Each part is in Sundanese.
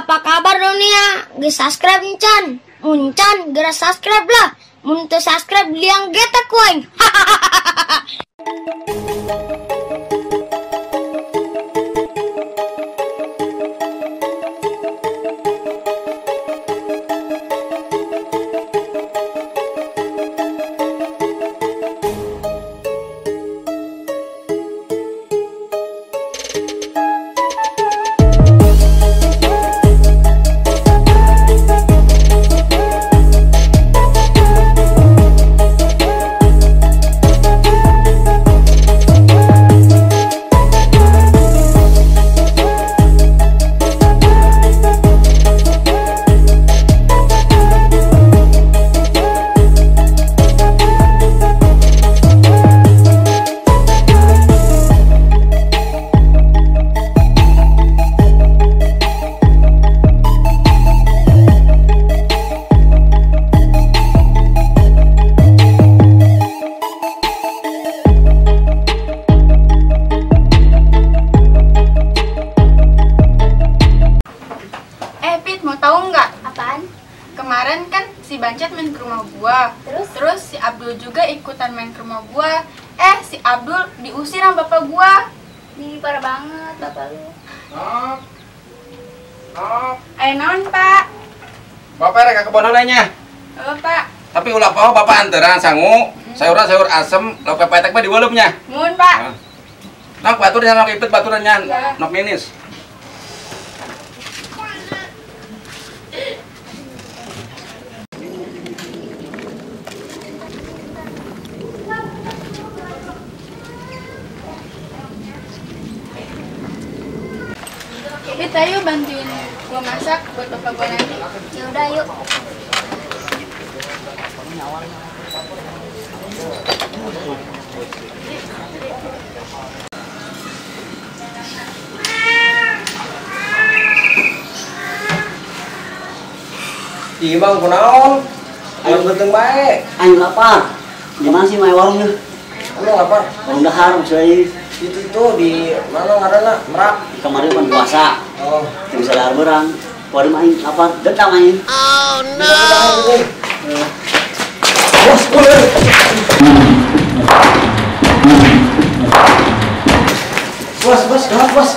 Apa kabar dunia? Geus subscribe encan? Muncan, geura subscribe lah. Mun teu subscribe liang getek ku aing. Kemarin kan si Bancet main ke rumah gua. Terus si Abdul juga ikutan main ke rumah gua. Si Abdul diusir sama bapak gua. Ih, parah banget bapak lu. Nop. Nop. Ayo naon, Pak? Bapak rek ka kebon heula nya. Oh, Pak. Tapi ulah poho bapak anteran sangu, sayuran sayur asem, lauk pepetek mah diweleup nya. Mun, Pak. Nok batur nya nok ipet baturan nya, nok ninis. Pit, ayo bantuin gua masak buat bapak gua nanti. Ya udah, yuk. Ih, Bang, kunaon? Ayo beuteung bae. Ayo lapar. Di mana sih mai warungnya? Emang lapar? Warung dahar misalnya. Itu di mana ngaranna? Merak. Kemarin pan puasa. Oh, teu bisa dahar beurang. Kuari mah aing lapar, dendam aing. Oh no. Bos, bos, bos, gawat, bos.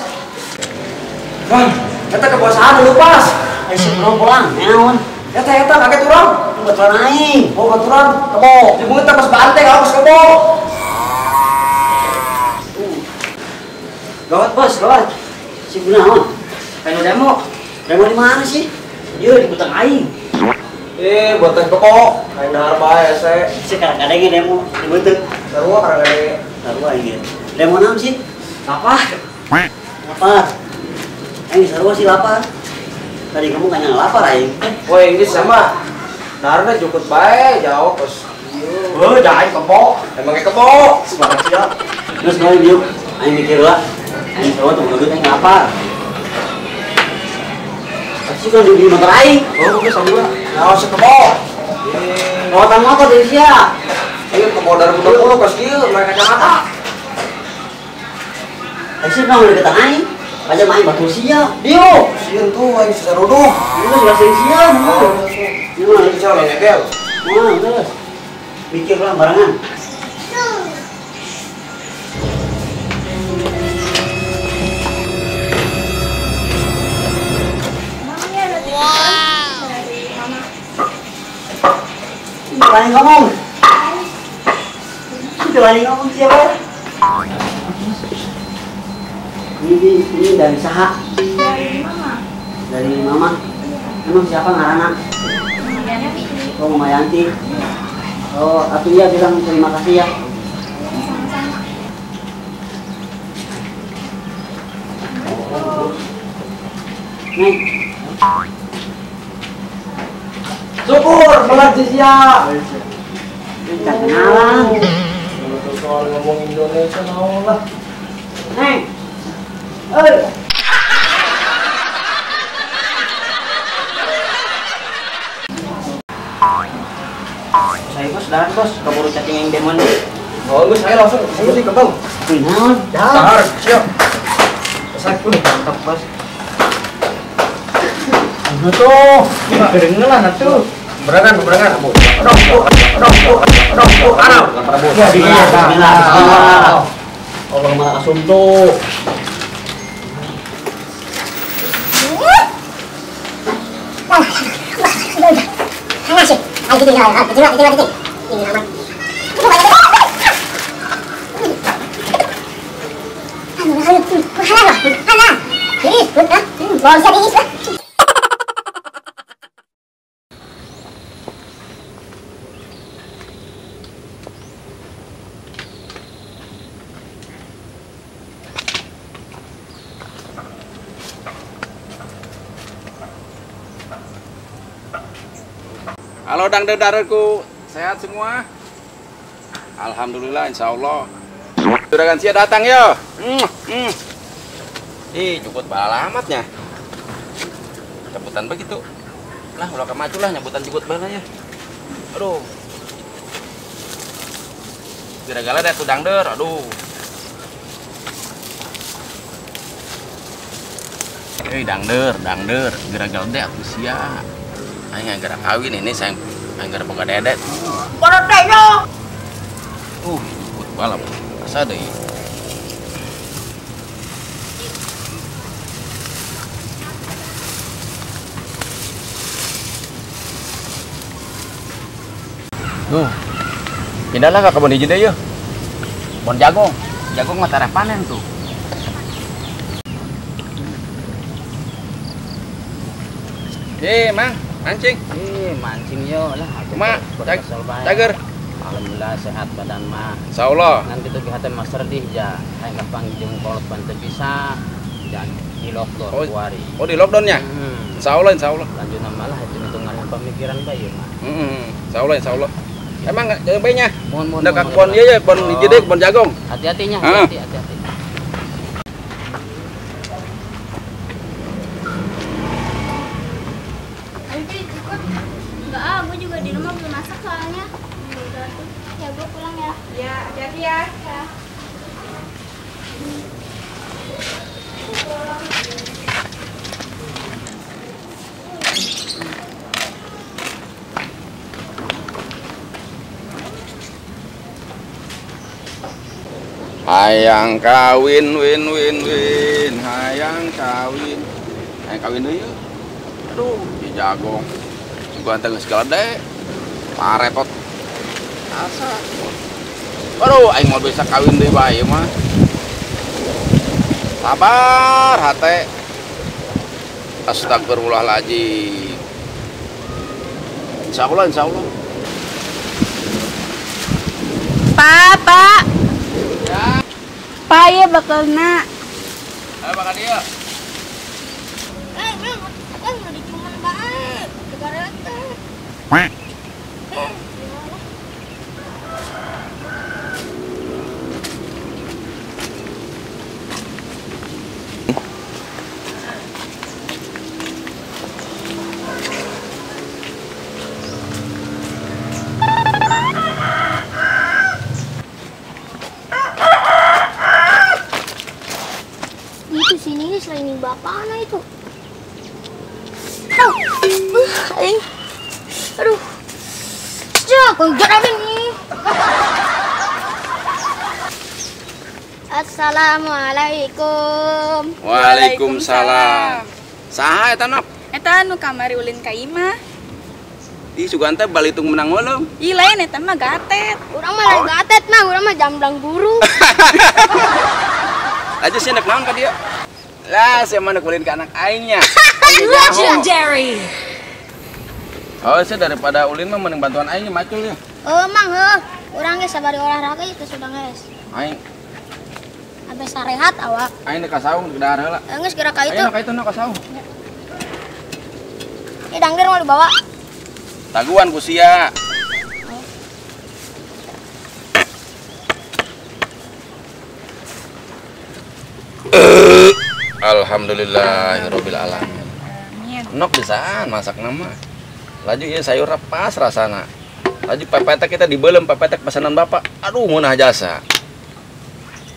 Bang, eta kepuasaan lu pas. Aing sih pulang, naon? Eta eta kaget urang. Baturan aing. Oh, baturan kebo. Dibeungeut teh pas banteng awas kebo. Gawat, bos, gawat. Si gunaon? Anu demo. Demo di mana sih? Ieu di butang aing. Buatan kebo. Aing dahar bae hese. Sekarang kadang demo di beuteung. Sarua karang gede. Sarua aing. Demo naon sih? Lapar. Lapar. Aing sarua sih lapar. Tadi kamu kayaknya lapar aing. Woi, ini sama. Daharna jukut bae jauh kos. Heuh, da aing kebo. Emangnya kebo. Semangat sia. Terus kali diuk, aing mikir lah. Aing sarua tuh menurut aing lapar. Pasti kalau di motor aing. Oh, oke sama. Naon si kebo? Bawa motor dari sia. Ieu kebo 2020 kos kieu, make kacamata. Aing sih naon deketan aing. Aja main batu sia. Dio. Sieun tuh aing saruduh. Ieu mah jelas sia. Ieu mah sia ngegel. Wah, terus. Mikir lah barengan. Itu ngomong. Itu lagi ngomong siapa? Ini dari saha? Dari mama. Dari mama. Emang siapa ngarana? Mama Yanti. Oh, Mama Yanti. Oh, atuh ya bilang terima kasih ya. Sama-sama. Nih. Syukur belat sia. Kita kenalan. Kalau soal ngomong Indonesia naon lah. Neng. Oi. Saya bos, dahar bos, keburu cacing yang demon. Oh, saya langsung sini ke bang. Naon? Dahar, siap. Saya pun mantap bos. Tuh, kedengeran atuh. Berengan. Aduh, aduh. Bismillah. Allah maha asumtu. Halo dangdeudarku, sehat semua? Alhamdulillah, insya Allah. Juragan Sia datang yo. Ih, cukup bala amatnya. Cabutan begitu. Lah, ulah kemaju lah nyabutan cukup bala ya. Aduh. Gara-gara ada tuh dangder, aduh. Dangder, gara-gara deh aku sia. Aing gara kawin ini saya aing gara boga dedek. Borodenya. Ikut balap. Asa deui. Duh. Pindahlah ke kebun hiji deui yeuh. Kebun jagung. Jagung mah tareh panen tuh. Mang. Mancing. Mancing yo lah. Ma, cager. Alhamdulillah sehat badan mah. Insyaallah. Nanti tuh hati mah serdih ja. Aing gampang jeung kolot pan teu bisa. Dan di lockdown kuari. Oh, di lockdownnya? Insyaallah, insyaallah. Lanjut malah itu hitungan pemikiran bae ieu mah. Insyaallah, insyaallah. Emang jangan bae nya. Mohon. Udah ka kebon ieu ya, kebon hiji deui, kebon jagung. Hati-hatinya, hati-hati. Enggak ah, gue juga di rumah belum masak soalnya. Udah tuh. Ya gue pulang ya. Ya, hati-hati ya. Ya. Hayang kawin win win win, hayang kawin. Hayang kawin deui. Aduh, di jagung. Gua anteng segala deh. Parepot. Asa. Aduh, aing mau bisa kawin deui bae mah. Sabar hate. Astagfirullahaladzim. Insyaallah, insyaallah. Pak. Ya. Pak, ya bakalna. Ayo bakal dia. Bro, kan udah cuman bae. Itu sini selain bapaknya itu. Aduh. Assalamualaikum. Waalaikumsalam. Saha eta nok? Eta anu kamari ulin ka imah. Ih sugan teh balitung menang weuleuh. Ih lain eta mah gatet. Urang mah lain gatet mah, urang mah jamblang buru. Aja sih nek naon ka dieu? Lah, sia mah nek ulin ka anak aingnya. Legendary. Oh, sih daripada ulin mah mending bantuan aing macul ya. Oh, mang heuh. Urang ge sabari olahraga itu sudah geus. Aing sampai sarehat awak. Aing ka saung di dahar heula. Geus geura ka itu. Aing ka itu ka saung. Ih, dangder mau dibawa. Taguan ku sia. Alhamdulillahirabbil alamin. Nok bisaan masak nama. Laju ya sayur pas rasana. Laju pepetek kita dibelem pepetek pesanan bapak. Aduh ngeunah jasa.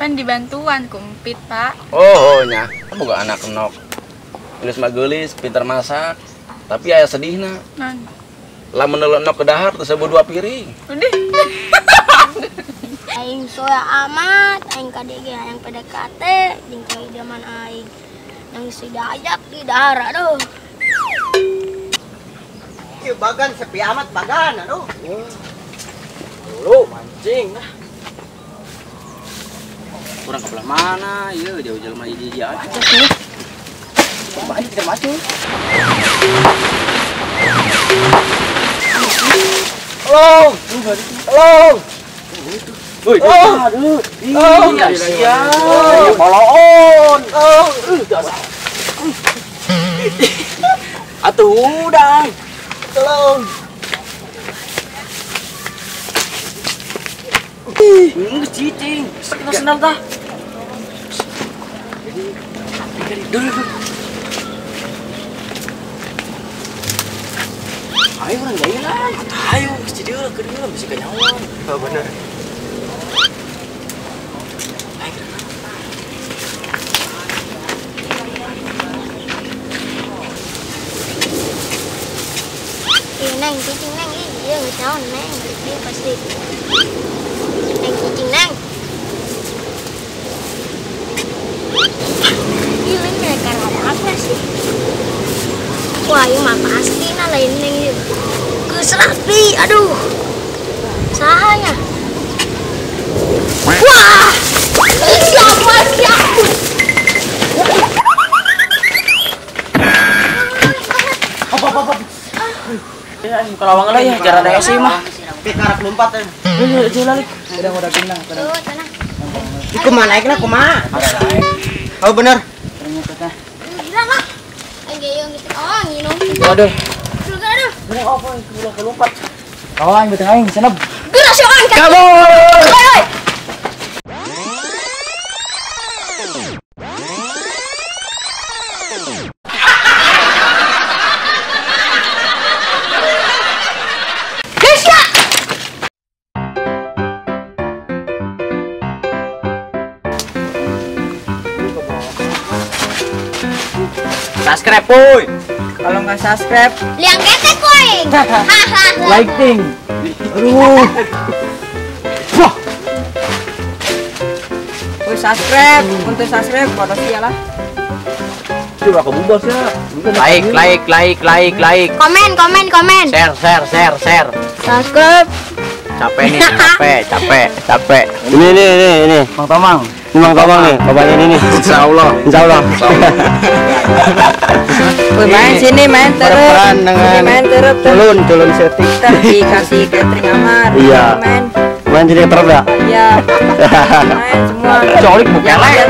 Pan dibantuan kumpit, Pak. Oh, nya. Boga anak nok. Geus mah geulis, pintar masak. Tapi aya sedihna. Lamun neuleuh ke dahar teu seubeuh 2 piring. Aing soya amat, aing ka DG hayang PDKT jeung cewek zaman aing. Yang si Dayak di dahar aduh. Ieu bagan sepi amat bagan aduh. Dulu mancing lah. Kurang ke belah mana? Ieu jauh jelema hiji-hiji aja sih. Banyak kita maju. Tolong, tolong. Woi, aduh. Iya, sia. Boloon. Atuh udang. Tolong. Cicing. Kita sendal dah. Dulu. Ayo orang gaya. Ayo, jadi ke dia bisa kenyawan. Oh, bener. Neng, cicing neng, iya nggak tahu neng, dia pasti. Neng, cicing neng. Ini mereka apa sih? Wah, ini mah pasti nah lain neng itu. Keserapi, aduh. Sahanya. Wah, siapa siapa? Apa? Ya, buka lawang lah ya, cara ada sih mah. Karak lompat ya. Udah, udah genang. Kumaha naikna kumaha? Oh bener. Gila lah. Waduh. Aduh. Bener apa ulah lompat. Kawan beteng aing senep. Geura si orang. Kabur. Woi. Subscribe, boy. Kalau nggak subscribe, liang ketek koing. Lighting. Aduh. Wah. Boy subscribe, untuk subscribe foto sia lah. Coba kebubar sih. Like, like, like, like, like. Komen, komen, komen. Share, share, share, share. Subscribe. Capek nih, capek, capek, capek. Ini. Mang Tomang. Ini Mang Tomang nih, bapaknya ini nih. Insya Allah. Insya Allah. Main sini, main terus. Berperan dengan main terus. Culun setting. Dikasih catering amar. Iya. Main sini terus ya? Iya. Main semua. Colik bukan lek.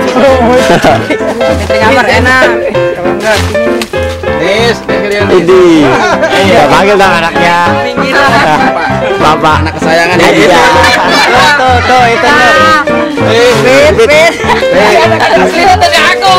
Catering amar enak. Kalau enggak sini. Nis, ini. Iya, panggil dong anaknya. Bapak anak kesayangan. Iya. Tuh, tuh, itu. Fit, fit. Asli tadi aku.